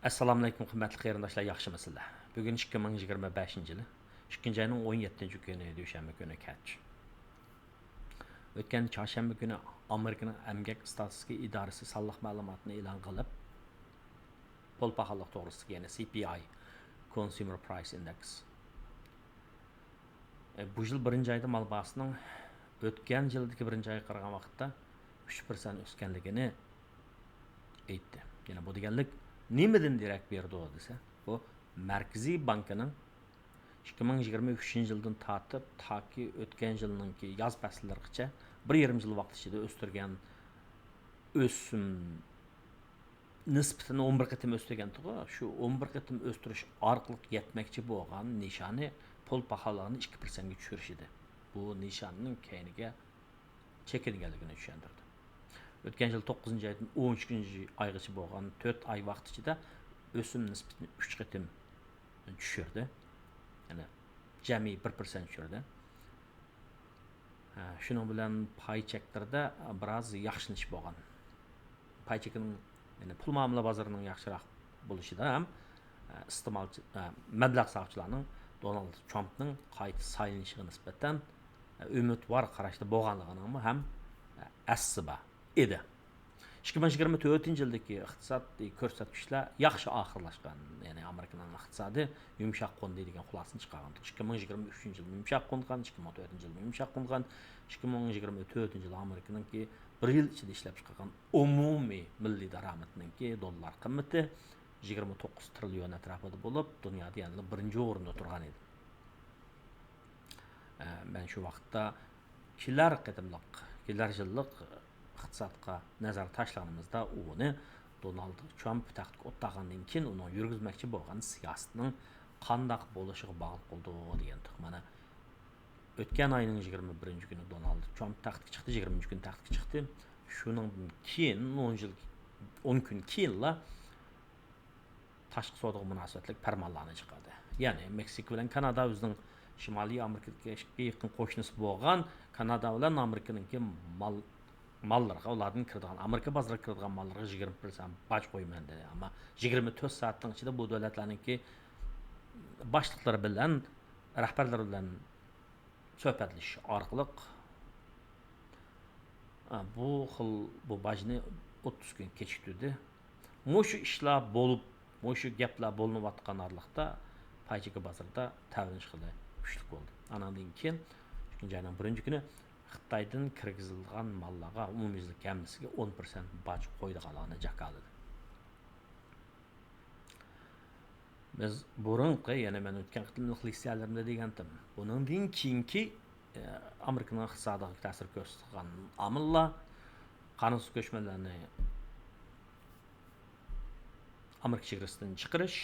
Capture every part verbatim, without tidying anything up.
ئەسسالامۇئەلەيكۇم، قىممەتلىك قېرىنداشلار، ياخشىمۇسىلەر؟ بۈگۈن ئىككى مىڭ يىگىرمە بەشىنچى يىلى، ئىككىنچى ئاينىڭ ئون يەتتىنچى كۈنى، دۈشەنبە كۈنى، كەچ. ئۆتكەن چارشەنبە كۈنى ئامېرىكىنىڭ ئەمگەك ئىستاتىستىكا ئىدارىسى سانلىق مەلۇماتنى ئېلان قىلىپ، پۇل پاخاللىق توغرىسىدىكى، يەنى سى پى ئاي، Consumer Price Index، بۇ يىل بىرىنچى ئايدا مال باھاسىنىڭ ئۆتكەن يىلدىكى بىرىنچى ئايغا قارىغان ۋاقىتتا ئۈچ پىرسەنت ئۆسكەنلىكىنى ئېيتتى. يەنى بۇ دېگەنلىك نېمىدىن دېرەك بېرىدۇ دېسە، بۇ مەركىزىي بانكىنىڭ ئىككى مىڭ يىگىرمە ئۈچىنچى يىلدىن تارتىپ تاكى ئۆتكەن يىلنىڭكى ياز پەسىللىرىغىچە بىر يېرىم يىل ۋاقىت ئىچىدە ئۆستۈرگەن ئۆسۈم نىسبىتىنى ئون بىر قېتىم ئۆستۈرگەنتىغۇ، شۇ ئون بىر قېتىم ئۆستۈرۈش ئارقىلىق يەتمەكچى بولغان نىشانى پۇل پاخاللىقىنى ئىككى پىرسەنتكە چۈشۈرۈش ئىدى. بۇ نىشاننىڭ كەينىگە چېكىنگەنلىكىنى چۈشەندۈردى. ئۆتكەن يىل توققۇزىنچى ئايدىن ئون ئىككىنچى ئايغىچە بولغان تۆت ئاي ۋاقىت ئىچىدە ئۆسۈم نىسبىتىنى ئۈچ قېتىم چۈشۈردى. يەنى جەمئىي بىر پىرسەنت چۈشۈردى. ھە، شۇنىڭ بىلەن پاي چەكلىرىدە بىراز ياخشىلىنىش بولغان. پاي چېكىنىڭ، يەنى پۇل مۇئامىلە بازىرىنىڭ ياخشىراق بولۇشىدا ھەم، ئە، ئىستېمالچى، ئە، مەبلەغ سالغۇچىلارنىڭ دونالد ترامپنىڭ قايتا سايلىنىشىغا نىسبەتەن، ئە، ئۈمىدۋار قاراشتا بولغانلىقىنىڭمۇ ھەم، ئە، ئەسلى بار ئىدى. ئىككى مىڭ يىگىرمە تۆتىنچى يىلدىكى ئىقتىسادىي كۆرسەتكۈچلەر ياخشى ئاخىرلاشقان، يەنى ئامېرىكىنىڭ ئىقتىسادى يۇمشاق قوندى دېگەن خۇلاسىنى چىقارغان. ئىككى مىڭ يىگىرمە ئۈچىنچى يىل يۇمشاق قونغان، ئىككى مىڭ تۆتىنچى يىل يۇمشاق قونغان، ئىككى مىڭ يىگىرمە تۆتىنچى يىل ئامېرىكىنىڭكى بىر يىل ئىچىدە ئىشلەپ چىقارغان ئومۇمىي مىللىي دارامىتىنىڭكى دوللار قىممىتى يىگىرمە توققۇز تىرىليون ئەتراپىدا بولۇپ، دۇنيادا يەنىلا بىرىنچى ئورۇندا تۇرغان ئىدى. ئە، مەن شۇ ۋاقىتتا كېلەر قېتىملىق، كېلەر يىللىق ئىقتىسادقا نەزەر تاشلىغىنىمىزدا، ئۇنى دونالد ترامپ تەختكە ئولتۇرغاندىن كېيىن ئۇنىڭ يۈرگۈزمەكچى بولغان سىياسىتىنىڭ قانداق بولۇشىغا باغلىق بولىدۇ دېگەن تۇق. مانا، ئۆتكەن ئاينىڭ يىگىرمە بىرىنچى كۈنى دونالد ترامپ تەختكە چىقتى، يىگىرمىنچى كۈنى تەختكە چىقتى. شۇنىڭدىن كېيىن ئون يىل، ئون كۈن كېيىنلا تاشقى سودىغا مۇناسىۋەتلىك پەرمانلارنى چىقاردى. يەنى مېكسىكا بىلەن كانادا ئۆزىنىڭ شىمالىي ئامېرىكىدىكى يېقىن قوشنىسى بولغان كانادا بىلەن ئامېرىكىنىڭكى مال، ماللىرىغا، ئۇلاردىن كىرىدىغان، ئامېرىكا بازىرىغا كىرىدىغان ماللىرىغا يىگىرمە پىرسەنت باج قويىمەن دېدى. ئەمما يىگىرمە تۆت سائەتنىڭ ئىچىدە بۇ دۆلەتلەرنىڭكى باشلىقلىرى بىلەن، رەھبەرلىرى بىلەن سۆھبەتلىشىش ئارقىلىق، ئە، بۇ خىل، بۇ باجنى ئوتتۇز كۈن كېچىكتۈردى. مۇشۇ ئىشلار بولۇپ، مۇشۇ گەپلەر بولۇنۇۋاتقان ئارىلىقتا پاي چېكى بازىرىدا تەۋرىنىش خېلى كۈچلۈك بولدى. ئاناندىن كېيىن ئىككىنچى ئاينىڭ بىرىنچى كۈنى خىتايدىن كىرگۈزۈلىدىغان ماللارغا ئومۇميۈزلۈك ھەممىسىگە ئون پىرسەنت باج قويىدىغانلىقىنى جاكارلىدى. بىز بۇرۇنقى، يەنى مەن ئۆتكەن قېتىملىق لېكسىيەلىرىمدە دېگەنتىم، بۇنىڭدىن كېيىنكى، ئە، ئامېرىكىنىڭ ئىقتىسادىغا تەسىر كۆرسىتىدىغان ئامىللار، قانۇنسىز كۆچمەنلەرنى ئامېرىكا چېگرىسىدىن چىقىرىش،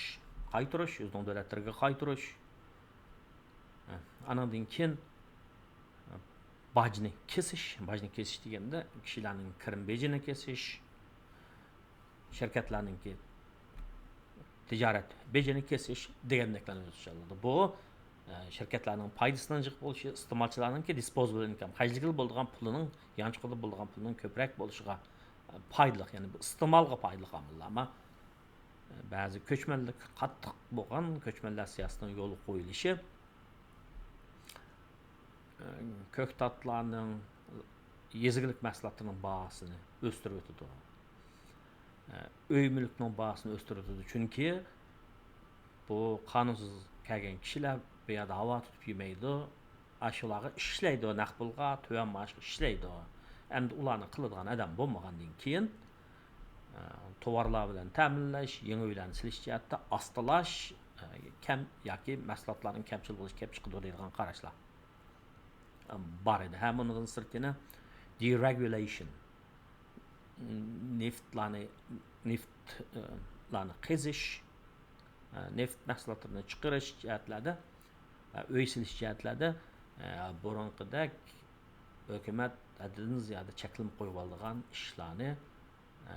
قايتۇرۇش، ئۆزىنىڭ دۆلەتلىرىگە قايتۇرۇش، ئە، ئانىڭدىن كېيىن باجنى كېسىش، باجنى كېسىش دېگەندە، كىشىلەرنىڭ كىرىم بېجىنى كېسىش، شىركەتلەرنىڭكى تىجارەت بېجىنى كېسىش دېگەندەكلەرنى ئۆز ئىچىگە ئالىدۇ. بۇ، ئە، شىركەتلەرنىڭ پايدىسىنىڭ جىق بولۇشى، ئىستېمالچىلارنىڭكى disposable income، خەجلىگىلى بولىدىغان پۇلىنىڭ، يانچۇقىدا بولىدىغان پۇلنىڭ كۆپرەك بولۇشىغا، ئە، پايدىلىق، يەنى بۇ ئىستېمالغا پايدىلىق ئامىللار. ئەمما، ئە، بەزى كۆچمەنلىك قاتتىق بولغان كۆچمەنلەر سىياسىتىنىڭ يولغا قويۇلۇشى، كۆكتاتلارنىڭ، يېزا ئىگىلىك مەھسۇلاتلىرىنىڭ باھاسىنى ئۆستۈرۈۋېتىدۇ. ئۆي مۈلۈكنىڭ باھاسىنى ئۆستۈرۈۋېتىدۇ. چۈنكى بۇ قانۇنسىز كەلگەن كىشىلەر بۇ يەردە ھاۋا تۇتۇپ يېمەيدۇ. ئاشۇلارغا ئىشلەيدۇ، نەق پۇلغا، تۆۋەن مائاشقا ئىشلەيدۇ. ئەمدى ئۇلارنى قىلىدىغان ئادەم بولمىغاندىن كېيىن، ئە، توۋارلار بىلەن تەمىنلەش، يېڭى ئۆيلەرنى سېلىش جەھەتتە ئاستىلاش، ئە، كەم ياكى مەھسۇلاتلارنىڭ كەمچىل بولۇشى كېلىپ چىقىدۇ دەيدىغان قاراشلار، ئە، بار ئىدى. ھەم ئۇنىڭدىن سىرت يەنە deregulation، نېفتلارنى، نېفىتلارنى قېزىش، ئە، نېفىت مەھسۇلاتلىرىنى چىقىرىش جەھەتلەردە، ئە، ئۆي سېلىش جەھەتلەردە، ئە، بۇرۇنقىدەك ھۆكۈمەت ھەددىدىن زىيادە چەكلىمە قويۇۋالىدىغان ئىشلارنى، ئە،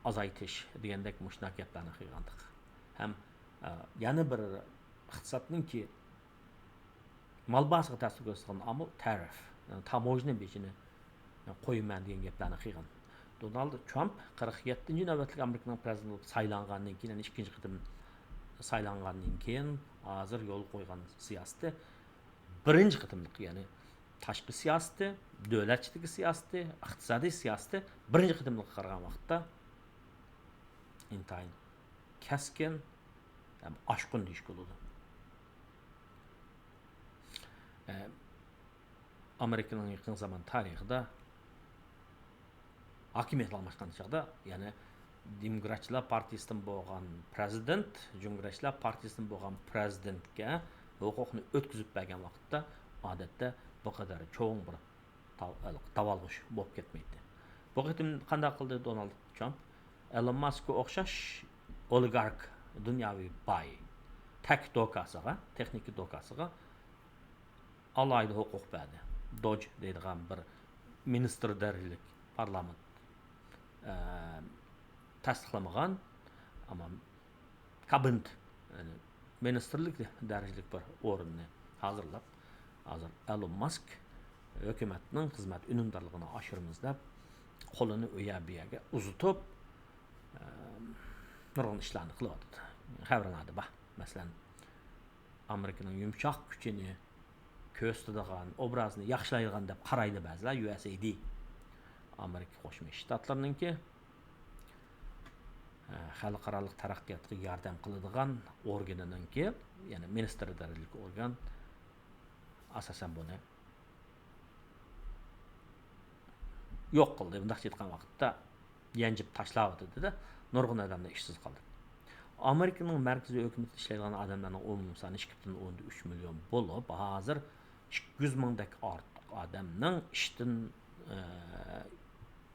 ئازايتىش دېگەندەك مۇشۇنداق گەپلەرنى قىلغانتىق. ھەم، ئە، يەنە بىر ئىقتىسادنىڭكى مال باھاسىغا تەسىر كۆرسىتىدىغان ئامىل تەرىف، يەنى تاموژنا بېجىنى قويىمەن دېگەن گەپلەرنى قىلغان. دونالد ترامپ قىرىق يەتتىنچى نۆۋەتلىك ئامېرىكىنىڭ پىرېزىدېنتى بولۇپ سايلانغاندىن كېيىن، يەنى ئىككىنچى قېتىم سايلانغاندىن كېيىن، ھازىر يولغا قويغان سىياسىتى، بىرىنچى قېتىملىق، يەنى تاشقى سىياسىتى، دۆلەت ئىچىدىكى سىياسىتى، ئىقتىسادىي سىياسىتى بىرىنچى قېتىملىققا قارىغان ۋاقىتتا ئىنتايىن كەسكىن ھەم ئاشقۇن دېيىشكە بولىدۇ. ئە، ئامېرىكىنىڭ يېقىن زامان تارىخىدا ھاكىمىيەت ئالماشقان چاغدا، يەنى دېموكراتچىلار پارتىيىسىدىن بولغان پىرېزىدېنت، جۇمھۇرىيەتچىلەر پارتىيىسىدىن بولغان پىرېزىدېنتكە ھوقۇقنى ئۆتكۈزۈپ بەرگەن ۋاقىتتا، ئادەتتە بۇ قەدەر چوڭ بىر داۋ-، داۋالغۇش بولۇپ كەتمەيتتى. بۇ قېتىم قانداق قىلدى دونالد ترامپ؟ ئېلون ماسكقا ئوخشاش ئولىگارك، دۇنياۋى باي، تەك دوكاسىغا، تېخنىكا دوكاسىغا ئالاھىدە ھوقۇق بەردى. دوج دەيدىغان بىر مىنىستىر دەرىجىلىك پارلامېنت، ئە، تەستىقلىمىغان، ئەمما كابىنېت، يەنى مىنىستىرلىك دەرىجىلىك بىر ئورۇننى ھازىرلاپ، ھازىر ئېلون ماسك ھۆكۈمەتنىڭ خىزمەت ئۈنۈمدارلىقىنى ئاشۇرىمىز دەپ، قولىنى ئۇ يەر بۇ يەرگە ئۇزىتىپ، ئە، نۇرغۇن ئىشلارنى قىلىۋاتىدۇ. خەۋىرىڭلاردا بار. مەسىلەن، ئامېرىكىنىڭ يۇمشاق كۈچىنى كۆرسىتىدىغان، ئوبرازىنى ياخشىلايدىغان دەپ قارايدۇ بەزىلەر، يۇ ئېس ئەي دى. ئامېرىكا قوشما شتاتلىرىنىڭكى، ئە، خەلقئارالىق تەرەققىياتقا ياردەم قىلىدىغان ئورگىنىنىڭكى، يەنى مىنىستىر دەرىجىلىك ئورگان، ئاساسەن بۇنى يوق قىلدى. بۇنداقچە ئېيتقان ۋاقىتتا يانجىپ تاشلاۋاتىدۇ-دە، نۇرغۇن ئادەملەر ئىشسىز قالدى. ئامېرىكىنىڭ مەركىزىي ھۆكۈمىتىدە ئىشلەيدىغان ئادەملەرنىڭ ئومۇمىي سانى ئىككى پۈتۈن ئوندىن ئۈچ مىليون بولۇپ، ھازىر ئىككى يۈز مىڭدەك ئارتۇق ئادەمنىڭ ئىشتىن، ئە،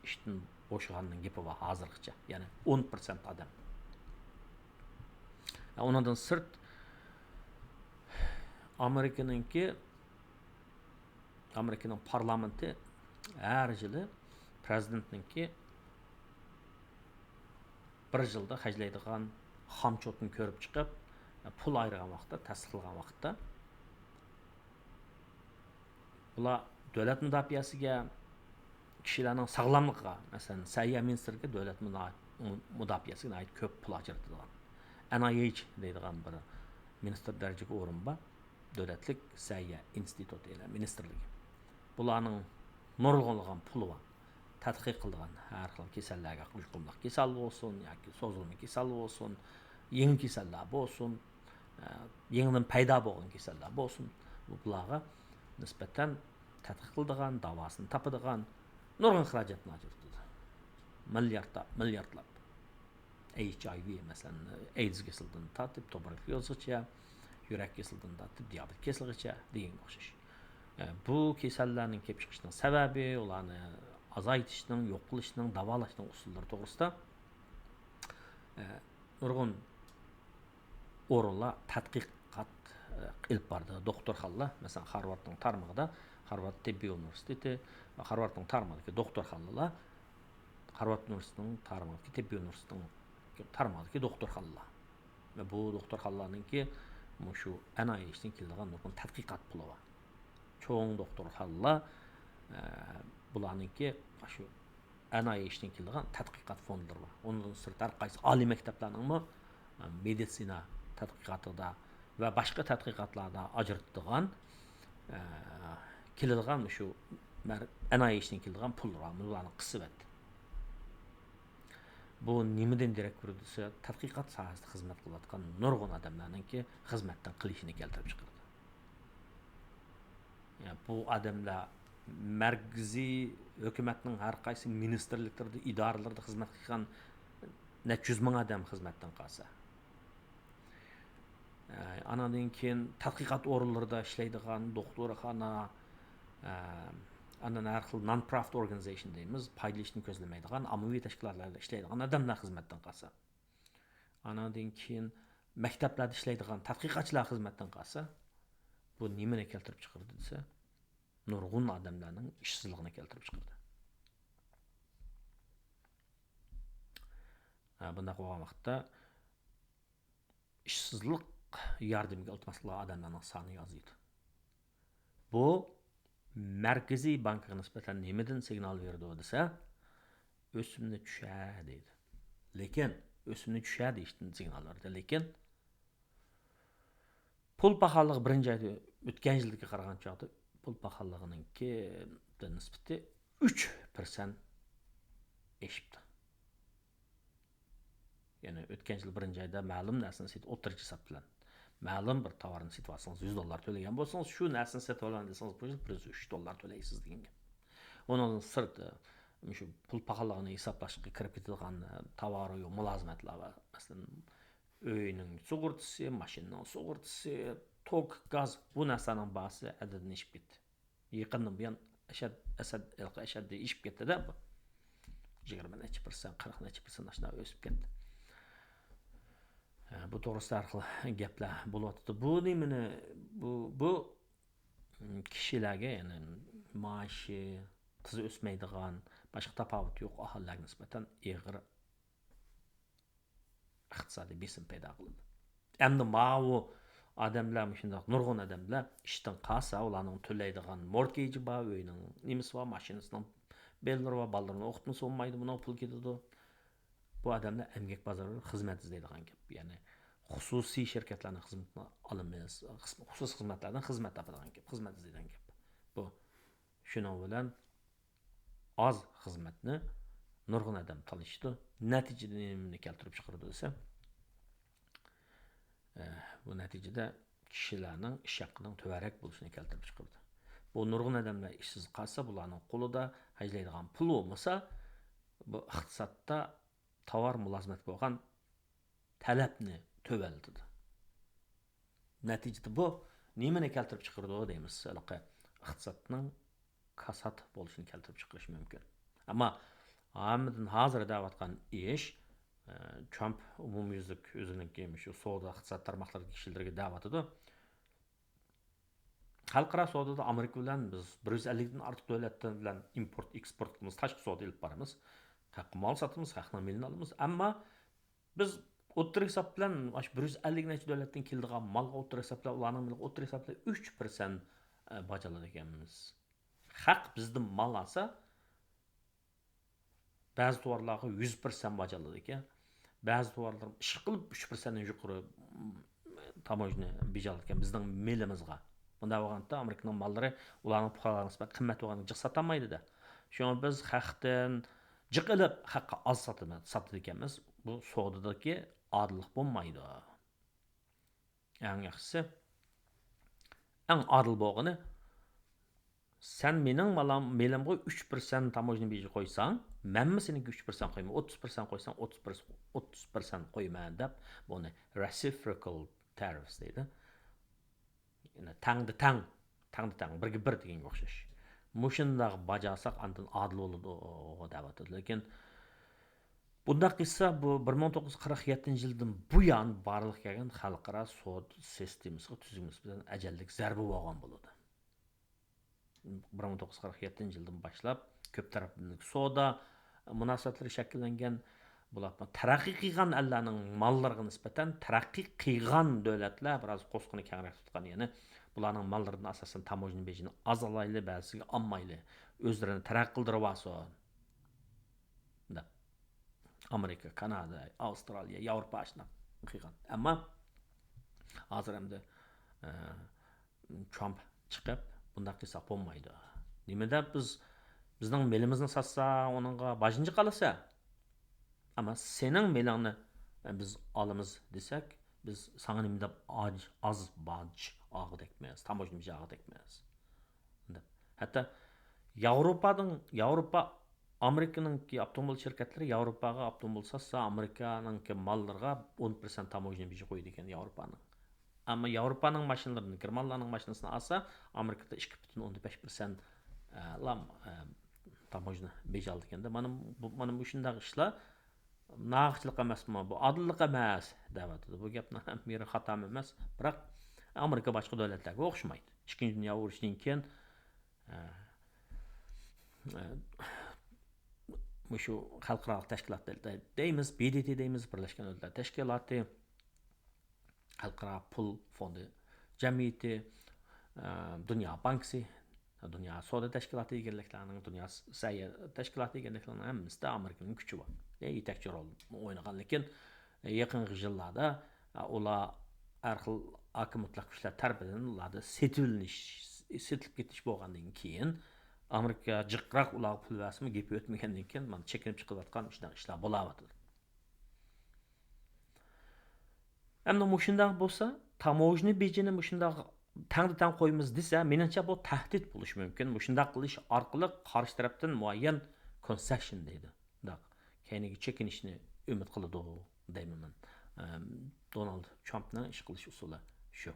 ئىشتىن بوشىغاننىڭ گېپى بار ھازىرغىچە. يەنى ئون پىرسەنت ئادەم. ئۇنىڭدىن سىرت، ئامېرىكىنىڭكى، ئامېرىكىنىڭ پارلامېنتى ھەر يىلى پىرېزىدېنتنىڭكى بىر يىلدا خەجلەيدىغان خامچوتىنى كۆرۈپ چىقىپ، پۇل ئايرىغان ۋاقىتتا، تەستىقلىغان ۋاقىتتا، بۇلار دۆلەت مۇداپىئەسىگە، كىشىلەرنىڭ ساغلاملىقىغا، مەسىلەن، سەھىيە مىنىستىرلىكى دۆلەت مۇنا-، مۇداپىئەسىگە ناھايىتى كۆپ پۇل ئاجرىتىدىغان. ئېن ئاي ئېيچ دەيدىغان بىر مىنىستىر دەرىجىلىك ئورۇن بار. دۆلەتلىك سەھىيە ئىنستىتۇتى مىنىستىرلىكى. بۇلارنىڭ نۇرغۇنلىغان پۇلى بار. تەتقىق قىلىدىغان ھەر خىل كېسەللەرگە، يۇقۇملۇق كېسەل بولسۇن ياكى سوزۇلما كېسەل بولسۇن، يېڭى كېسەللەر بولسۇن، ئە، يېڭىدىن پەيدا بولغان كېسەللەر بولسۇن، بۇلارغا نىسبەتەن تەتقىق قىلىدىغان، داۋاسىنى تاپىدىغان نۇرغۇن خىراجەتنى ئاجرىتىدۇ. مىلياردلاپ، مىلياردلاپ. ئېيچ ئاي ۋى، مەسىلەن، ئەيدىز كېسىلىدىن تارتىپ، تۇبېركۇليوزغىچە، يۈرەك كېسىلىدىن تارتىپ، دىيابېت كېسىلىگىچە دېگەنگە ئوخشاش. ئە، بۇ كېسەللەرنىڭ كېلىپ چىقىشىنىڭ سەۋەبى، ئۇلارنى ئازايتىشنىڭ، يوق قىلىشنىڭ، داۋالاشنىڭ ئۇسۇللىرى توغرىسىدا، ئە، نۇرغۇن ئورۇنلار تەتقىقات، ئە، ئېلىپ بارىدۇ. دوختۇرخانىلار، مەسىلەن، خارۋاردنىڭ تارمىقىدا، خارۋارد تېببىي ئۇنىۋېرسىتېتى، خارۋاردنىڭ تارمىقىدىكى دوختۇرخانىلار، خارۋارد ئۇنىۋېرسىتېتىنىڭ تارمىقىدىكى تېببىي ئۇنىۋېرسىتېتىنىڭ تارمىقىدىكى دوختۇرخانىلار. ۋە بۇ دوختۇرخانىلارنىڭكى مۇشۇ ئېن ئاي ئېيچتىن كېلىدىغان نۇرغۇن تەتقىقات پۇلى بار. چوڭ دوختۇرخانىلار، ئە، بۇلارنىڭكى شۇ ئېن ئاي ئېيچتىن كېلىدىغان تەتقىقات فوندلىرى بار. ئۇنىڭدىن سىرت ھەر قايسى ئالىي مەكتەپلەرنىڭمۇ، ئە، مېدىتسىنا تەتقىقاتىدا ۋە باشقا تەتقىقاتلاردا ئاجرىتىدىغان، ئە، كېلىدىغان شۇ مەر-، ئېن ئاي ئېيچتىن كېلىدىغان پۇللىرى بار. بۇلارنى قىسىۋەتتى. بۇ نېمىدىن دېرەك بېرىدۇ دېسە، تەتقىقات ساھەسىدە خىزمەت قىلىۋاتقان نۇرغۇن ئادەملەرنىڭكى خىزمەتتىن قېلىشىنى كەلتۈرۈپ چىقىرىدۇ. يا، بۇ ئادەملەر مەركىزىي ھۆكۈمەتنىڭ ھەر قايسى مىنىستىرلىكلىرىدا، ئىدارىلىرىدا خىزمەت قىلغان نەچچە يۈز مىڭ ئادەم خىزمەتتىن قالسا، ئاناندىن كېيىن تەتقىقات ئورۇنلىرىدا ئىشلەيدىغان، دوختۇرخانا، ئاندىن ھەر خىل non-profit organization دەيمىز، پايدا ئېلىشنى كۆزلىمەيدىغان ئاممىۋى تەشكىلاتلاردا ئىشلەيدىغان ئادەملەر خىزمەتتىن قالسا، ئاناندىن كېيىن مەكتەپلەردە ئىشلەيدىغان تەتقىقاتچىلار خىزمەتتىن قالسا، بۇ نېمىنى كەلتۈرۈپ چىقىرىدۇ دېسە، نۇرغۇن ئادەملەرنىڭ ئىشسىزلىقىنى كەلتۈرۈپ چىقىرىدۇ. ھە، بۇنداق بولغان ۋاقىتتا ئىشسىزلىق ياردىمىگە ئىلتىماس قىلغان ئادەملەرنىڭ سانى ئازىيىدۇ. بۇ مەركىزىي بانكىغا نىسبەتەن نېمىدىن سىگنال بېرىدۇ دېسە، ئۆسۈمنى چۈشە دەيدۇ. لېكىن، ئۆسۈمنى چۈشە دېيىشتىن سىگنال بەردى. لېكىن، پۇل پاخاللىقى بىرىنچى ئايدا ئۆتكەن يىلدىكىگە قارىغان چاغدا پۇل پاخاللىقىنىڭكى نىسبىتى ئۈچ پىرسەنت ئېشىپتۇ. يەنى ئۆتكەن يىل بىرىنچى ئايدا مەلۇم نەرسىنى سېتىپ، ئوتتۇرىچە ھېساب بىلەن مەلۇم بىر تاۋارنى سېتىپ ئالسىڭىز، يۈز دوللار تۆلىگەن بولسىڭىز، شۇ نەرسىنى سېتىپ ئالىمەن دېسىڭىز، بۇ يىل بىر يۈز ئۈچ دوللار تۆلەيسىز دېگەن گەپ. ئۇنىڭدىن سىرت، مۇشۇ پۇل پاخاللىقىنى ھېسابلاشقا كىرىپ كېتىدىغان، ئە، تاۋارۇ مۇلازىمەتلەر بار. مەسىلەن، ئۆينىڭ سۇغۇرتىسى، ماشىنىنىڭ سۇغۇرتىسى، توك، گاز، بۇ نەرسىلەرنىڭ باھاسى ھەددىدىن ئېشىپ كەتتى. يېقىندىن بۇيان ئەشەد-، ئەسەد-، ھېلىقى ئەشەددىي ئېشىپ كەتتى-دە بۇ. يىگىرمە نەچچە پىرسەنت، قىرىق نەچچە پىرسەنت ئاشۇنداق ئۆسۈپ كەتتى. ھە، بۇ توغرىسىدا ھەر خىل گەپلەر بولۇۋاتىدۇ. بۇ نېمىنى، بۇ، بۇ، م، كىشىلەرگە، يەنى مائاشى تېز ئۆسمەيدىغان، باشقا تاپاۋىتى يوق ئاھالىلەرگە نىسبەتەن ئېغىر ئىقتىسادىي بېسىم پەيدا قىلىدۇ. ئەمدى ماۋۇ ئادەملەر، مۇشۇنداق نۇرغۇن ئادەملەر ئىشتىن قالسا، ئۇلارنىڭ تۆلەيدىغان مورتگېجى بار، ئۆينىڭ نېمىسى بار، ماشىنىسىنىڭ بېللىرى بار، بالىلىرىنى ئوقۇتمىسا بولمايدۇ، بۇنىڭغا پۇل كېتىدۇ. بۇ ئادەملەر ئەمگەك بازىرىدا خىزمەت ئىزدەيدىغان گەپ. يەنى خۇسۇسىي شىركەتلەرنىڭ خىزمىتىنى ئالىمىز، خۇسۇسىي خىزمەتلەردىن خىزمەت تاپىدىغان گەپ، خىزمەت ئىزدەيدىغان گەپ. بۇ شۇنىڭ بىلەن ئاز خىزمەتنى نۇرغۇن ئادەم تالىشىدۇ. نەتىجىدە نېمىنى كەلتۈرۈپ چىقىرىدۇ دېسە، ئە، بۇ نەتىجىدە كىشىلەرنىڭ ئىش ھەققىنىڭ تۆۋەنرەك بولۇشىنى كەلتۈرۈپ چىقىرىدۇ. بۇ نۇرغۇن ئادەملەر ئىشسىز قالسا، بۇلارنىڭ قولىدا خەجلەيدىغان پۇل بولمىسا، بۇ ئىقتىسادتا تاۋار مۇلازىمەت بولغان تەلەپنى تۆۋەنلىتىدۇ. نەتىجىدە بۇ نېمىنى كەلتۈرۈپ چىقىرىدۇ دەيمىز؟ ھېلىقى ئىقتىسادنىڭ كاسات بولۇشىنى كەلتۈرۈپ چىقىرىشى مۇمكىن. ئەمما ھەممىدىن ھازىر دەۋاتقان ئىش، ئە، ترامپ ئومۇميۈزلۈك ئۆزىنىڭكى مۇشۇ سودا ئىقتىساد تارماقلىرىدىكى كىشىلەرگە دەۋاتىدۇ. خەلقئارا سودىدا ئامېرىكا بىلەن بىز بىر يۈز ئەللىكتىن ئارتۇق دۆلەتلەر بىلەن ئىمپورت، ئېكسپورت قىلىمىز، تاشقى سودا ئېلىپ بارىمىز. ھەققە مال ساتىمىز، ھەقنىڭ مېلىنى ئالىمىز. ئەمما بىز ئوتتۇرا ھېساب بىلەن مانا شۇ بىر يۈز ئەللىك نەچچە دۆلەتتىن كېلىدىغان مالغا ئوتتۇرا ھېساب بىلەن، ئۇلارنىڭ مېلىغا ئوتتۇرا ھېساب بىلەن ئۈچ پىرسەنت، ئە، باج ئالىدىكەنمىز. خەق بىزدىن مال ئالسا، بەزى تاۋارلارغا يۈز پىرسەنت باج ئالىدىكەن. بەزى تاۋارلار ئىشقىلىپ ئۈچ پىرسەنتتىن يۇقىرى، م، تاموژنا بېجى ئالىدىكەن بىزنىڭ مېلىمىزغا. بۇنداق بولغاندا ئامېرىكىنىڭ ماللىرى ئۇلارنىڭ پۇقرالارغا نىسبەتەن قىممەت بولغاندىكىن جىق ساتالمايدۇ-دە. شۇڭا بىز خەقتىن جىق ئېلىپ، خەققە ئاز ساتىمىز، ساتىدىكەنمىز. بۇ سودىدىكى ئادىللىق بولمايدۇ. ئەڭ ياخشىسى، ئەڭ ئادىل بولغىنى، سەن مېنىڭ مالام-، مېلىمغا ئۈچ پىرسەنت تاموژنا بېجى قويساڭ، مەنمۇ سېنىڭكىگە ئۈچ پىرسەنت قويىمەن، ئوتتۇز پىرسەنت قويساڭ، ئوتتۇز پىرسەنت، ئوتتۇز پىرسەنت قويىمەن دەپ، بۇنى reciprocal tariffs دەيدۇ. يەنى تەڭدە تەڭ، تەڭدە تەڭ، بىرگە بىر دېگەنگە ئوخشاش. مۇشۇنداق باج ئالساق، ئاندىن ئادىل بولىدۇ دەۋاتىدۇ. لېكىن بۇنداق قىلسا، بۇ بىر مىڭ توققۇز يۈز قىرىق يەتتىنچى يىلدىن بۇيان بارلىققا كەلگەن خەلقئارا سودا سىستېمىسىغا، تۈزۈلمىسى بىلەن ئەجەللىك زەربە بولغان بولىدۇ. بىر مىڭ توققۇز يۈز قىرىق يەتتىنچى يىلدىن باشلاپ كۆپ تەرەپلىمىلىك سودا مۇناسىۋەتلىرى شەكىللەنگەن. بۇلار تەرەققىي قىلغان ئەللەرنىڭ ماللىرىغا نىسبەتەن تەرەققىي قىلغان دۆلەتلەر بىراز قورسىقىنى كەڭرەك تۇتقان، يەنى بۇلارنىڭ ماللىرىدىن ئاساسەن تاموژنا بېجىنى ئاز ئالايلى، بەزىسىگە ئالمايلى، ئۆزلىرىنى تەرەققىي قىلدۇرۇۋالسۇن دەپ. ئامېرىكا، كانادا، ئاۋسترالىيە، ياۋروپا ئاشۇنداق قىلغان. ئەمما ھازىر ئەمدى، ئە، ترامپ چىقىپ، بۇنداق قىلساق بولمايدۇ. نېمىدە بىز، بىزنىڭ مېلىمىزنى ساتسا، ئۇنىڭغا باجنى قالىسە. ئەمما سېنىڭ مېلىڭنى، ئە، بىز ئالىمىز دېسەك، بىز ساڭا نېمە دەپ ئاج-، ئاز باج ئالغۇدەكمىز، تاموژنا بېجى ئالغۇدەكمىز. دەپ. ھەتتا ياۋروپانىڭ، ياۋروپا، ئامېرىكىنىڭكى ئاپتوموبىل شىركەتلىرى ياۋروپاغا ئاپتوموبىل ساتسا، ئامېرىكانىڭكى ماللىرىغا ئون پىرسەنت تاموژنا بېجى قويىدىكەن ياۋروپانىڭ. ئەمما ياۋروپانىڭ ماشىنىلىرىنى، گېرمانلارنىڭ ماشىنىسىنى ئالسا، ئامېرىكىدا ئىككى پۈتۈن ئوندىن بەش پىرسەنت، ئە، لام، ئە، تاموژنا بېجى ئالىدىكەن-دە. مانا بۇ، مانا مۇشۇنداق ئىشلار ناھەقچىلىق ئەمەسمۇ؟ بۇ ئادىللىق ئەمەس دەۋاتىدۇ. بۇ گەپنىڭ ھەم يېرى خاتامۇ ئەمەس. بىراق ئامېرىكا باشقا دۆلەتلەرگە ئوخشىمايدۇ. ئىككىنچى دۇنيا ئۇرۇشىدىن كېيىن، ئە، ئە، مۇشۇ خەلقئارالىق تەشكىلات دەيمىز، ب د ت دەيمىز، بىرلەشكەن دۆلەتلەر تەشكىلاتى، خەلقئارا پۇل فوندى جەمئىيىتى، ئە، دۇنيا بانكىسى، دۇنيا سودا تەشكىلاتى دېگەنلىكلەرنىڭ، دۇنيا سەھىيە تەشكىلاتى دېگەنلىكلەرنىڭ ھەممىسىدە ئامېرىكىنىڭ كۈچى بار. يەنى يېتەكچى رولنى ئوينىغان. لېكىن يېقىنقى يىللاردا، ئۇلار ھەر خىل ھاكىمىيەتلىك كۈچلەر تەرىپىدىن ئۇلاردا سېتىۋېلىنىش، سېتىلىپ كېتىش بولغاندىن كېيىن، ئامېرىكا جىقراق ئۇلارغا پۇل بەرسىمۇ، گېپى ئۆتمىگەندىن كېيىن، مانا، چېكىنىپ چىقىۋاتقان شۇنداق ئىشلار بولاۋاتىدۇ. ئەمدى مۇشۇنداق بولسا، تاموژنا بېجىنى مۇشۇنداق تەڭدە تەڭ قويىمىز دېسە، مېنىڭچە بۇ تەھدىت بولۇشى مۇمكىن. مۇشۇنداق قىلىش ئارقىلىق قارشى تەرەپتىن مۇئەييەن كونسېشن دەيدۇ. مۇنداق كەينىگە چېكىنىشنى ئۈمىد قىلىدۇ دەيمەن مەن. ئەم، دونالد ترامپنىڭ ئىش قىلىش ئۇسۇلى شۇ.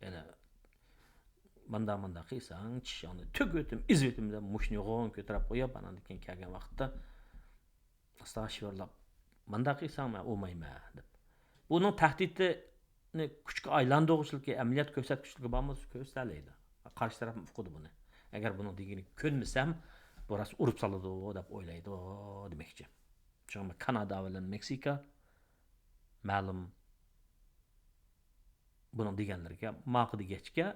يەنە ماندا ماندا قىلساڭ، چىشىڭنى تۆكۈۋېتىمەن، ئېزىۋېتىمەن دەپ مۇشتنى يوغان كۆتۈرۈپ قويۇپ، ئانان كېيىن كەلگەن ۋاقىتتا ئاستا شىۋىرلاپ، ماندا قىلساڭ مەن ئۇرمايمەن دەپ. بۇنىڭ تەھدىتىنى كۈچكە ئايلاندۇرغۇچىلىكى، ئەمەلىيەت كۆرسەتكۈچىلىكى بارمۇ؟ كۆرسىتەلەيدۇ. قارشى تەرەپمۇ ئۇقىدۇ بۇنى. ئەگەر بۇنىڭ دېگىنىگە كۆنمىسەم، بۇ راست ئۇرۇپ سالىدۇ دەپ ئويلايدۇ دېمەكچى. شۇڭا كانادا بىلەن مېكسىكا مەلۇم بۇنىڭ دېگەنلىرىگە ماقۇل دېگەچكە،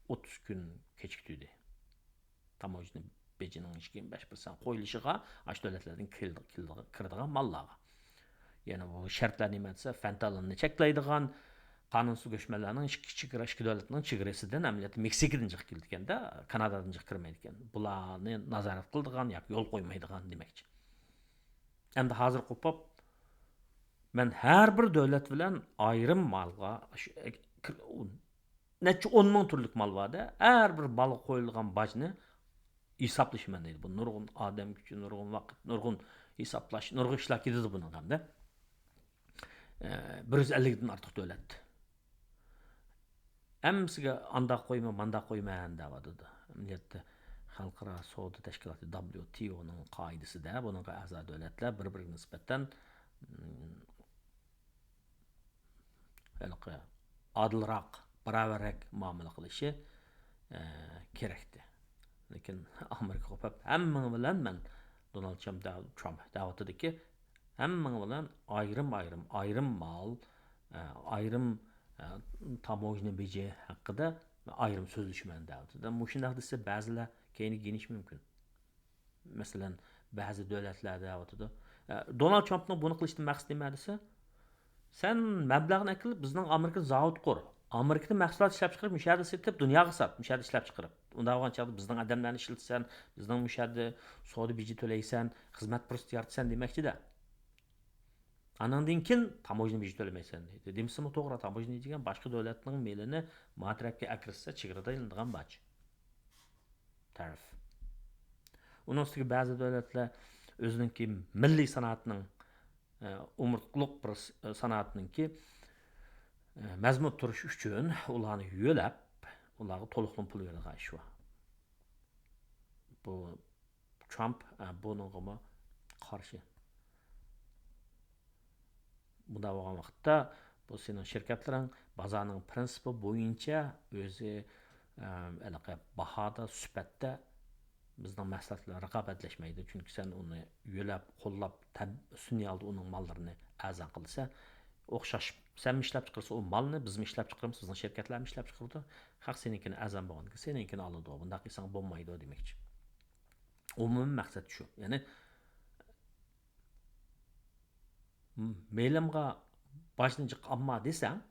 ئوتتۇز كۈن كېچىكتۈردى. تاموژنا بېجىنىڭ يىگىرمە بەش پىرسەنت قويۇلۇشىغا ئاشۇ دۆلەتلەردىن كېلىدىغان ماللارغا. يەنى بۇ شەرتلەر نېمە دېسە، فېنتانىلنى چەكلەيدىغان، قانۇنسىز كۆچمەنلەرنىڭ ئىككى چېگرا، ئىككى دۆلەتنىڭ چېگرىسىدىن ئەمەلىيەتتە مېكسىكىدىن چىقىپ كېلىدىكەن-دە، كانادادىن چىقىپ كىرمەيدىكەن. بۇلارنى نازارەت قىلىدىغان ياكى يول قويمايدىغان دېمەكچى. ئەمدى ھازىر قوپۇپ، مەن ھەر بىر دۆلەت بىلەن ئايرىم مالغا، شۇ، ئەك-، كىر-، ئۇ نەچچە ئون مىڭ تۈرلۈك مال بار-دە، ھەر بىر مالغا قويۇلغان باجنى ھېسابلىشىمەن دەيدۇ. بۇ نۇرغۇن ئادەم كۈچى، نۇرغۇن ۋاقىت، نۇرغۇن ھېسابلاش، نۇرغۇن ئىشلار كېتىدۇ بۇنىڭغا ھەمدە. ئە، بىر يۈز ئەللىكتىن ئارتۇق دۆلەت. ھەممىسىگە ئانداق قويما، مانداق قويمەن دەۋاتىدۇ. ئەمەلىيەتتە خەلقئارا سودا تەشكىلاتى، دابليۇ تىي ئونىڭ قائىدىسىدە بۇنىڭغا ئەزا دۆلەتلەر بىر-بىرىگە نىسبەتەن، مم، ھېلىقى ئادىلراق، باراۋەررەك مۇئامىلە قىلىشى، ئە، كېرەكتى. لېكىن ئامېرىكا قوپۇپ، ھەممىڭ بىلەن مەن دونالد ترامپ دەۋ-، ترامپ دەۋاتىدۇكى، ھەممىڭ بىلەن ئايرىم-ئايرىم، ئايرىم مال، ئە، ئايرىم، ئە، تاموژنا بېجى ھەققىدە ئايرىم سۆزلىشىمەن دەۋاتىدۇ. مۇشۇنداق دېسە، بەزىلەر كەينىگە يېنىشى مۇمكىن. مەسىلەن، بەزى دۆلەتلەر دەۋاتىدۇ. ئە، دونالد ترامپنىڭ بۇنى قىلىشتىن مەقسىتى نېمە دېسە، سەن مەبلەغنى ئەكېلىپ، بىزنىڭ ئامېرىكىدا زاۋۇت قۇر. ئامېرىكىدا مەھسۇلات ئىشلەپ چىقىرىپ، مۇشۇ يەردە سېتىپ، دۇنياغا سات، مۇشۇ يەردە ئىشلەپ چىقىرىپ. ئۇنداق بولغان چاغدا بىزنىڭ ئادەملەرنى ئىشلىتىسەن، بىزنىڭ مۇشۇ يەردە سودا بېجى تۆلەيسەن، خىزمەت پۇرسىتى يارىتىسەن دېمەكچىدە. ئانىڭدىن كېيىن تاموژنا بېجى تۆلىمەيسەن دەيدۇ. دېمىسىمۇ توغرا، تاموژنا دېگەن باشقا دۆلەتنىڭ مېلىنى ما تەرەپكە ئەكىرسە، چېگرادا ئېلىنىدىغان باج. تەرىف. ئۇنىڭ ئۈستىگە بەزى دۆلەتلەر ئۆزىنىڭكى مىللىي سانائەتنىڭ، ئە، ئومۇرتقىلىق بىر س-، سانائەتنىڭكى، ئە، مەزمۇت تۇرۇشى ئۈچۈن ئۇلارنى يۆلەپ، ئۇلارغا تولۇقلىما پۇل بېرىدىغان ئىش بار. بۇ ترامپ، ئە، بۇنىڭغىمۇ قارشى. بۇنداق بولغان ۋاقىتتا، بۇ سېنىڭ شىركەتلىرىڭ بازارنىڭ پىرىنسىپى بويىچە ئۆزى، ئەم، ھېلىقى باھادا، سۈپەتتە بىزنىڭ مەھسۇلات بىلەن رىقابەتلەشمەيدۇ. چۈنكى سەن ئۇنى يۆلەپ، قوللاپ، تەب-، سۈنئىي ھالدا ئۇنىڭ ماللىرىنى ئەرزان قىلىسەن. ئوخشاش، سەن ئىشلەپ چىقىرسا ئۇ مالنى، بىزمۇ ئىشلەپ چىقىرىمىز، بىزنىڭ شىركەتلەرمۇ ئىشلەپ چىقىرىدۇ. خەق سېنىڭكىنى ئەرزان بولغاندىكىن سېنىڭكىنى ئالىدۇ. بۇنداق قىلساڭ بولمايدۇ دېمەكچى. ئومۇمىي مەقسەت شۇ. يەنى مېلىمغا باجنى جىق ئالما دېسەڭ،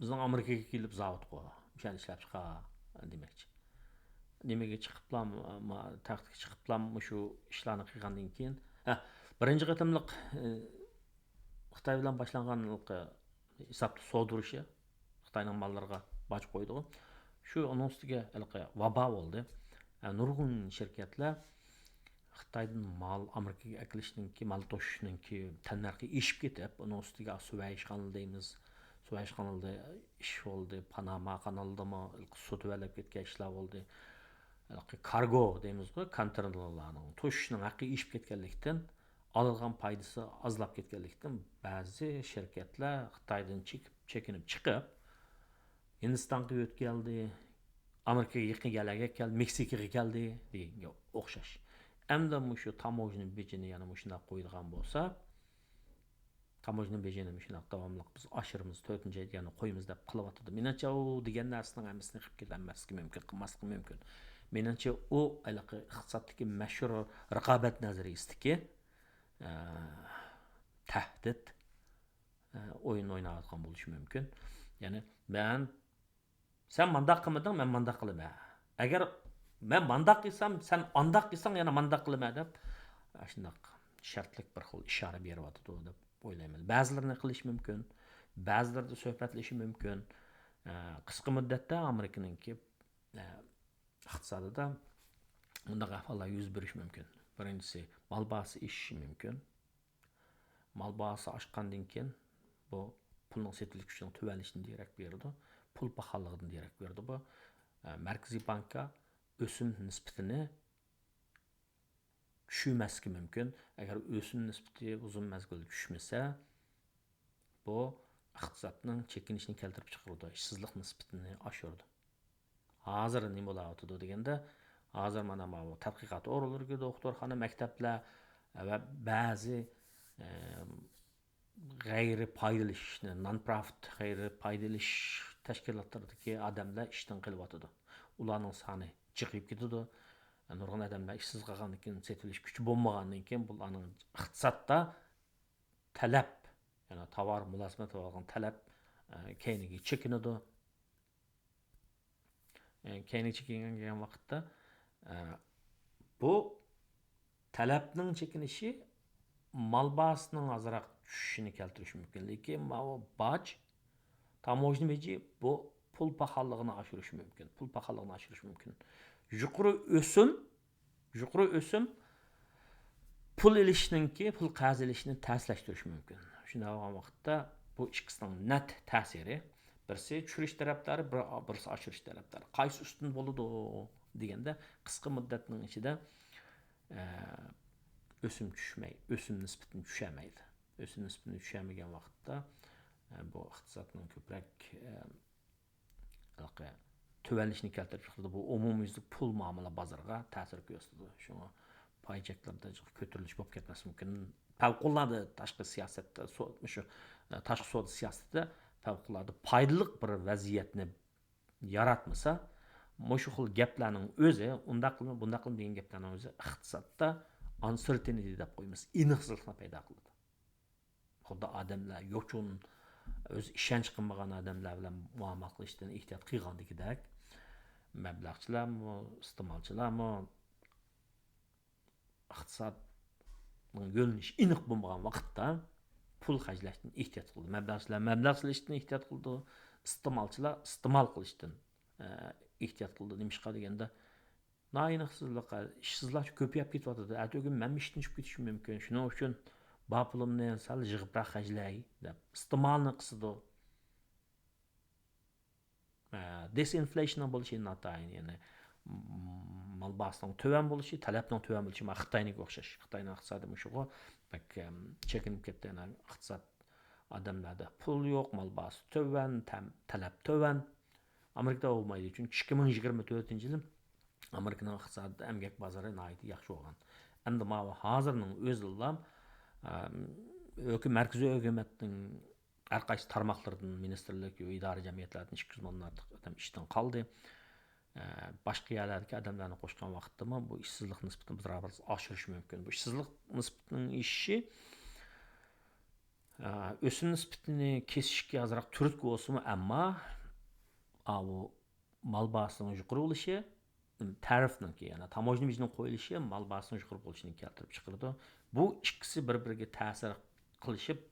بىزنىڭ ئامېرىكىغا كېلىپ زاۋۇت قۇر، مۇشۇ يەردە ئىشلەپ چىقار دېمەكچى. نېمىگە چىقىپلا، ما-، تەختكە چىقىپلا مۇشۇ ئىشلارنى قىلغاندىن كېيىن، ھە، بىرىنچى قېتىملىق، ئى، خىتاي بىلەن باشلانغان ھېسابتا سودا ئۇرۇشى، خىتاينىڭ ماللىرىغا باج قويىدىغۇ. شۇ ئۇنىڭ ئۈستىگە ھېلىقى ۋابا بولدى. ھە، نۇرغۇن شىركەتلەر خىتايدىن مال ئامېرىكىغا ئەكېلىشنىڭكى، مال توشۇشنىڭكى تەننەرخى ئېشىپ كېتىپ، ئۇنىڭ ئۈستىگە سۈۋەيش قانىلى دەيمىز. سۈۋەيش قانىلىدا ئىش بولدى، پاناما قانىلىدىمۇ سۇ تۆۋەنلەپ كەتكەن ئىشلار بولدى. ھېلىقى كارگو دەيمىزغۇ، كونتېينېرلارنىڭ توشۇشنىڭ ھەققى ئېشىپ كەتكەنلىكتىن، ئالىدىغان پايدىسى ئازلاپ كەتكەنلىكتىن، بەزى شىركەتلەر خىتايدىن چېكىپ، چېكىنىپ چىقىپ، ھىندىستانغا يۆتكەلدى، ئامېرىكىغا يېقىن يەرلەرگە كەلدى، مېكسىكىغا كەلدى دېگەنگە ئوخشاش. ئەمدى مۇشۇ تاموژنا بېجىنى يەنە مۇشۇنداق قويىدىغان بولسا، تاموژنا بېجىنى مۇشۇنداق داۋاملىق بىز ئاشۇرىمىز، تۆتىنچى يەرگە قويىمىز دەپ قىلىۋاتىدۇ. مېنىڭچە ئۇ دېگەن نەرسىنىڭ ھەممىسىنى قىلىپ كېتەلمەسلىكى مۇمكىن، قىلماسلىقى مۇمكىن. مېنىڭچە ئۇ ھېلىقى ئىقتىسادتىكى مەشھۇر رىقابەت نەزەرىيىسىدىكى، ئە، تەھدىت، ئە، ئويۇن ئويناۋاتقان بولۇشى مۇمكىن. يەنى مەن سەن مانداق قىلمىدىڭ، مەن مانداق قىلىمەن. ئەگەر مەن مانداق قىلسام، سەن ئانداق قىلساڭ، يەنە مانداق قىلىمەن دەپ، ئاشۇنداق شەرتلىك بىر خىل ئىشارە بېرىۋاتىدۇ دەپ ئويلايمەن. بەزىلىرىنى قىلىشى مۇمكىن، بەزىلىرىدە سۆھبەتلىشىشى مۇمكىن. ئە، قىسقا مۇددەتتە ئامېرىكىنىڭكى، ئە، ئىقتىسادىدا بۇنداق ئەھۋاللار يۈز بېرىشى مۇمكىن. بىرىنچىسى، مال باھاسى ئېشىشى مۇمكىن. مال باھاسى ئاشقاندىن كېيىن، بۇ پۇلنىڭ سېتىۋېلىش كۈچىنىڭ تۆۋەنلىشىدىن دېرەك بېرىدۇ، پۇل پاخاللىقىدىن دېرەك بېرىدۇ. بۇ، ئە، مەركىزىي بانكا ئۆسۈم نىسبىتىنى چۈشۈرمەسلىكى مۇمكىن. ئەگەر ئۆسۈم نىسبىتى ئۇزۇن مەزگىلدە چۈشمىسە، بۇ ئىقتىسادنىڭ چېكىنىشىنى كەلتۈرۈپ چىقىرىدۇ، ئىشسىزلىق نىسبىتىنى ئاشۇرىدۇ. ھازىر نېمە بولاۋاتىدۇ دېگەندە، ھازىر مانا ماۋۇ تەتقىقات ئورۇنلىرىدىكى دوختۇرخانا، مەكتەپلەر ۋە بەزى، ئە، غەيرىي پايدىلىنىشنى، نان پروفىت غەيرىي پايدىلىنىش تەشكىلاتلىرىدىكى ئادەملەر ئىشتىن قېلىۋاتىدۇ. ئۇلارنىڭ سانى جىقىيىپ كېتىدۇ. نۇرغۇن ئادەملەر ئىشسىز قالغاندىن كېيىن، سېتىۋېلىش كۈچى بولمىغاندىن كېيىن، بۇلارنىڭ ئىقتىسادتا تەلەپ، يەنى تاۋار مۇلازىمەت قىلىدىغان تەلەپ، ئە، كەينىگە چېكىنىدۇ. ئە، كەينىگە چېكىنگەن ۋاقىتتا، ئە، بۇ تەلەپنىڭ چېكىنىشى مال باھاسىنىڭ ئازراق چۈشۈشىنى كەلتۈرۈشى مۇمكىن. لېكىن ماۋۇ باج، تاموژنا بېجى بۇ پۇل پاخاللىقىنى ئاشۇرۇشى مۇمكىن. پۇل پاخاللىقىنى ئاشۇرۇشى مۇمكىن. يۇقىرى ئۆسۈم، يۇقىرى ئۆسۈم پۇل ئېلىشنىڭكى، پۇل قەرز ئېلىشنى تەسلەشتۈرۈشى مۇمكىن. شۇنداق بولغان ۋاقىتتا بۇ ئىككىسىنىڭ نەت تەسىرى، بىرسى چۈشۈرۈش تەرەپدارى، بىر-، بىرسى ئاشۇرۇش تەرەپدارى. قايسى ئۈستۈن بولىدۇ دېگەندە، قىسقا مۇددەتنىڭ ئىچىدە، ئە، ئۆسۈم چۈشمەي، ئۆسۈم نىسبىتىنى چۈشەلمەيدۇ. ئۆسۈم نىسبىتىنى چۈشەلمىگەن ۋاقىتتا، ئە، بۇ ئىقتىسادنىڭ كۆپرەك، ئە، ھېلىقى تۆۋەنلىشىنى كەلتۈرۈپ چىقىرىدۇ. بۇ ئومۇميۈزلۈك پۇل مۇئامىلە بازىرىغا تەسىر كۆرسىتىدۇ. شۇڭا پاي چەكلىرىدە كۆتۈرۈلۈش بولۇپ كەتمەسلىكى مۇمكىن. پەۋقۇلئاددە تاشقى سىياسەتتە، سو-، مۇشۇ، ئە، تاشقى سودا سىياسىتىدە پەۋقۇلئاددە پايدىلىق بىر ۋەزىيەتنى ياراتمىسا، مۇشۇ خىل گەپلەرنىڭ ئۆزى، ئۇنداق قىلما، بۇنداق قىلما دېگەن گەپلەرنىڭ ئۆزى ئىقتىسادتا ئانسېرتىنىتى دەپ قويىمىز، ئېنىقسىزلىقنى پەيدا قىلىدۇ. خۇددى ئادەملەر يوچۇن، ئۆزى ئىشەنچ قىلمىغان ئادەملەر بىلەن مۇئامىلە قىلىشتىن ئېھتىيات قىلغاندىكىدەك، مەبلەغچىلەرمۇ، ئىستېمالچىلارمۇ ئىقتىسادنىڭ يۆنىلىشى ئېنىق بولمىغان ۋاقىتتا پۇل خەجلەشتىن ئېھتىيات قىلىدۇ. مەبلەغچىلەر مەبلەغ سېلىشتىن ئېھتىيات قىلىدۇ. ئىستېمالچىلار ئىستېمال قىلىشتىن، ئە، ئېھتىيات قىلىدۇ. نېمىشقا دېگەندە، نائېنىقسىزلىق، ئىشسىزلار كۆپىيىپ كېتىۋاتىدۇ. ئەتىگۈن مەنمۇ ئىشتىن چۈشۈپ كېتىشىم مۇمكىن. شۇنىڭ ئۈچۈن بار پۇلۇمنى سەل يىغىپراق خەجلەي دەپ ئىستېمالنى قىسىدۇ. ئە، دىسئىنفلېيشننىڭ بولۇشى ناتايىن، يەنى، م-، مال باھاسىنىڭ تۆۋەن بولۇشى، تەلەپنىڭ تۆۋەن بولۇشى، مانا خىتاينىڭكىگە ئوخشاش. خىتاينىڭ ئىقتىسادى مۇشۇغۇ بەك، ئەم، چېكىنىپ كەتتى. يەنە ئىقتىساد، ئادەملەردە پۇل يوق، مال باھاسى تۆۋەن، تەم-، تەلەپ تۆۋەن. ئامېرىكىدا بولمايدۇ، چۈنكى ئىككى مىڭ يىگىرمە تۆتىنچى يىلى ئامېرىكىنىڭ ئىقتىسادىدا ئەمگەك بازىرى ناھايىتى ياخشى بولغان. ئەمدى ماۋۇ ھازىرنىڭ ئۆزىدىلا، ئەم، ھۆكۈم-، مەركىزىي ھۆكۈمەتنىڭ ھەر قايسى تارماقلىرىدىن، مىنىستىرلىك، ئىدارە جەمئىيەتلەردىن ئىككى يۈز مىڭدىن ئارتۇق ئادەم ئىشتىن قالدى. ئە، باشقا يەرلەردىكى ئادەملەرنى قوشقان ۋاقىتتىمۇ بۇ ئىشسىزلىق نىسبىتىنى بىر ئاز ئاشۇرۇشى مۇمكىن. بۇ ئىشسىزلىق نىسبىتىنىڭ ئېشىشى، ئە، ئۆسۈم نىسبىتىنى كېسىشكە ئازراق تۈرتكە بولسىمۇ، ئەمما، ئاۋۇ مال باھاسىنىڭ يۇقىرى بولۇشى، تەرىفنىڭكى، يەنى تاموژنا بېجىنىڭ قويۇلۇشى مال باھاسىنىڭ يۇقىرى بولۇشىنى كەلتۈرۈپ چىقىرىدۇ. بۇ ئىككىسى بىر-بىرىگە تەسىر قىلىشىپ،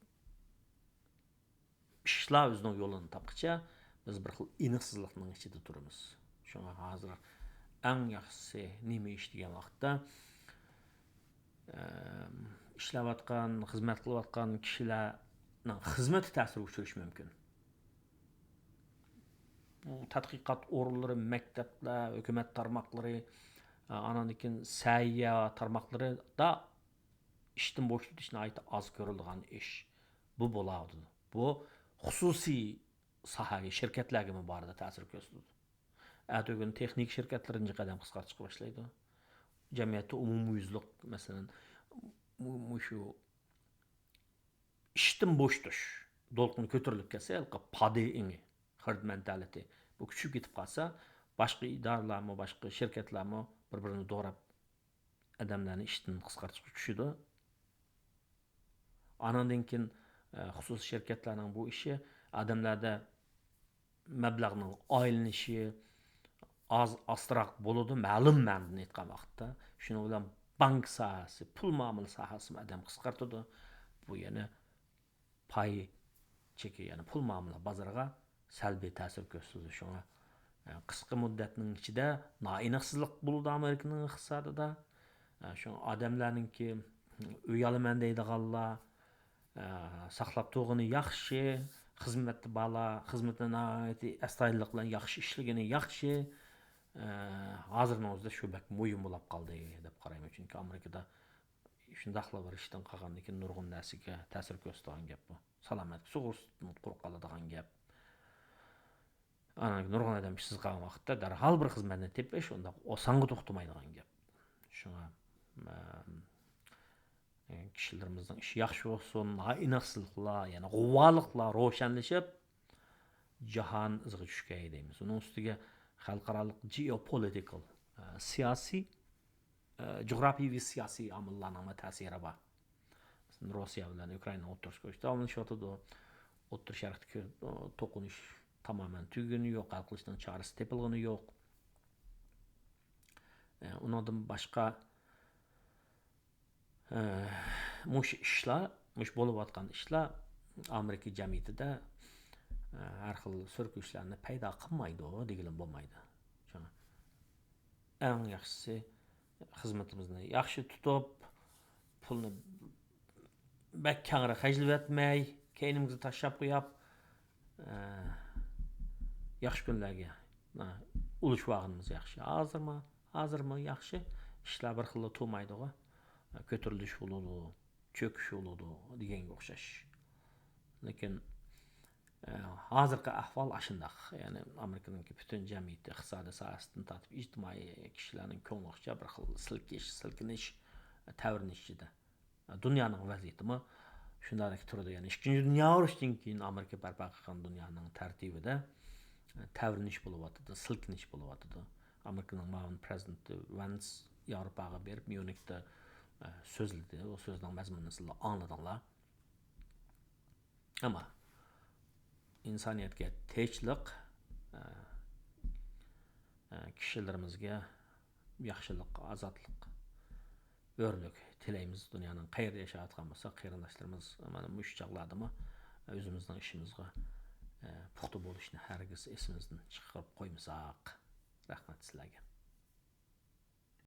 ئىشلار ئۆزىنىڭ يولىنى تاپقىچە، بىز بىر خىل ئېنىقسىزلىقنىڭ ئىچىدە تۇرىمىز. شۇڭا ھازىر ئەڭ ياخشىسى نېمە ئىش دېگەن ۋاقىتتا، ئەم، ئىشلەۋاتقان، خىزمەت قىلىۋاتقان كىشىلەرنىڭ خىزمىتى تەسىرگە ئۇچرىشى مۇمكىن. بۇ تەتقىقات ئورۇنلىرى، مەكتەپلەر، ھۆكۈمەت تارماقلىرى، ئاناندىن كېيىن سەھىيە تارماقلىرىدا ئىشتىن بوشىتىش ناھايىتى ئاز كۆرۈلىدىغان ئىش. بۇ بولاۋاتىدۇ. بۇ خۇسۇسىي ساھەگە، شىركەتلەرگىمۇ بارىدا تەسىر كۆرسىتىدۇ. ئەتىگۈن تېخنىكا شىركەتلىرى جىق ئادەم قىسقارتىشقا باشلايدۇ. جەمئىيەتتە ئومۇميۈزلۈك، مەسىلەن، مۇ-، مۇشۇ ئىشتىن بوشىتىش دولقۇنى كۆتۈرۈلۈپ كەتسە، ھېلىقى پادې ئېڭى، herd mentality، بۇ كۈچىيىپ كېتىپ قالسا، باشقا ئىدارىلەرمۇ، باشقا شىركەتلەرمۇ بىر-بىرىنى دوراپ، ئادەملەرنى ئىشتىن قىسقارتىشقا كۈچىدۇ. ئانىڭدىن كېيىن، ئە، خۇسۇسىي شىركەتلەرنىڭ بۇ ئىشى ئادەملەردە مەبلەغنىڭ ئايلىنىشى ئاز، ئاستىراق بولىدۇ، مەلۇم مەنىدىن ئېيتقان ۋاقىتتا. شۇنىڭ بىلەن بانك ساھەسى، پۇل مۇئامىلە ساھەسىمۇ ئادەم قىسقارتىدۇ. بۇ يەنە پاي چېكى، يەنى پۇل مۇئامىلە بازىرىغا سەلبىي تەسىر كۆرسىتىدۇ. شۇڭا، ئە، قىسقا مۇددەتنىڭ ئىچىدە نائېنىقسىزلىق بولىدۇ ئامېرىكىنىڭ ئىقتىسادىدا. ئە، شۇڭا ئادەملەرنىڭكى ئۆي ئالىمەن دەيدىغانلار، ئە، ساقلاپ تۇرغىنى ياخشى، خىزمەتتە بارلار خىزمىتىنى ناھايىتى ئەستايىدىللىق بىلەن ياخشى ئىشلىگىنى ياخشى. ئە، ھازىرنىڭ ئۆزىدە شۇ بەك مۇھىم بولاپ قالدى دەپ قارايمەن. چۈنكى ئامېرىكىدا شۇنداقلا بىر ئىشتىن قالغاندىن كېيىن نۇرغۇن نەرسىگە تەسىر كۆرسىتىدىغان گەپ بۇ. سالامەتلىك سۇغۇرتىسىدىن قۇرۇق قالىدىغان گەپ. ئاندىن كېيىن نۇرغۇن ئادەم ئىشسىز قالغان ۋاقىتتا دەرھال بىر خىزمەتنى تېپىش ئۇنداق ئاسانغا توختىمايدىغان گەپ. شۇڭا، ئەم، كىشىلىرىمىزنىڭ ئىشى ياخشى بولسۇن، نائېنىقسىزلىقلار، يەنى غۇۋالىقلار روشەنلىشىپ، جاھان ئىزىغا چۈشكەي دەيمىز. ئۇنىڭ ئۈستىگە خەلقئارالىق جېئوپولىتىكال، ئە، سىياسىي، ئە، جۇغراپىيىۋى سىياسىي ئامىللارنىڭمۇ تەسىرى بار. مەسىلەن، روسىيە بىلەن ئۇكرائىنانىڭ ئوتتۇرىسى كۈرىشى داۋاملىشىۋاتىدۇ. ئوتتۇرا شەرقتىكى، ئە، توقۇنۇش تامامەن تۈگىگىنى يوق، ھەل قىلىشنىڭ چارىسى تېپىلغىنى يوق. ئە، ئۇنىڭدىن باشقا، ئە، مۇشۇ ئىشلار، مۇشۇ بولۇۋاتقان ئىشلار ئامېرىكا جەمئىيىتىدە، ئە، ھەر خىل سۈركىلىشلەرنى پەيدا قىلمايدۇ دېگىلى بولمايدۇ. شۇڭا ئەڭ ياخشىسى خىزمىتىمىزنى ياخشى تۇتۇپ، پۇلنى بەك كەڭرى خەجلىۋەتمەي، كەينىمىزگە تاشلاپ قويۇپ، ئە، ياخشى كۈنلەرگە، ئە، ئۇلىشىۋالغىنىمىز ياخشى. ھازىرمۇ، ھازىرمۇ ياخشى. ئىشلار بىر خىللا تۇرمايدىغۇ. كۆتۈرۈلۈش بولىدۇ، چۆكۈش بولىدۇ دېگەنگە ئوخشاش. لېكىن، ئە، ھازىرقى ئەھۋال ئاشۇنداق. يەنى ئامېرىكىنىڭكى پۈتۈن جەمئىيىتى، ئىقتىسادىي ساھەسىدىن تارتىپ ئىجتىمائىي كىشىلەرنىڭ كۆڭلى ئوخشاش بىر خىل سىلكىش، سىلكىنىش، تەۋرىنىش ئىچىدە. دۇنيانىڭ ۋەزىيىتىمۇ شۇنداقلا تۇرىدۇ. يەنى ئىككىنچى دۇنيا ئۇرۇشىدىن كېيىن ئامېرىكا بەرپا قىلغان دۇنيانىڭ تەرتىپىدە تەۋرىنىش بولۇۋاتىدۇ، سىلكىنىش بولۇۋاتىدۇ. ئامېرىكىنىڭ مۇئاۋىن پرېزىدېنتى ۋەنس ياۋروپاغا بېرىپ ميۇنختا، ئە، سۆزلىدى. ئۇ سۆزنىڭ مەزمۇنىنى سىلەر ئاڭلىدىڭلار. ئەمما ئىنسانىيەتكە تىنچلىق، ئە، ئە، كىشىلىرىمىزگە ياخشىلىق، ئازادلىق، ھۆرلۈك تىلەيمىز. دۇنيانىڭ قەيەردە ياشاۋاتقان بولسا، قېرىنداشلىرىمىز مانا مۇشۇ چاغلاردىمۇ ئۆزىمىزنىڭ ئىشىمىزغا، ئە، پۇختا بولۇشنى ھەرگىز ئېسىمىزدىن چىقىرىپ قويمىساق. رەھمەت سىلەرگە.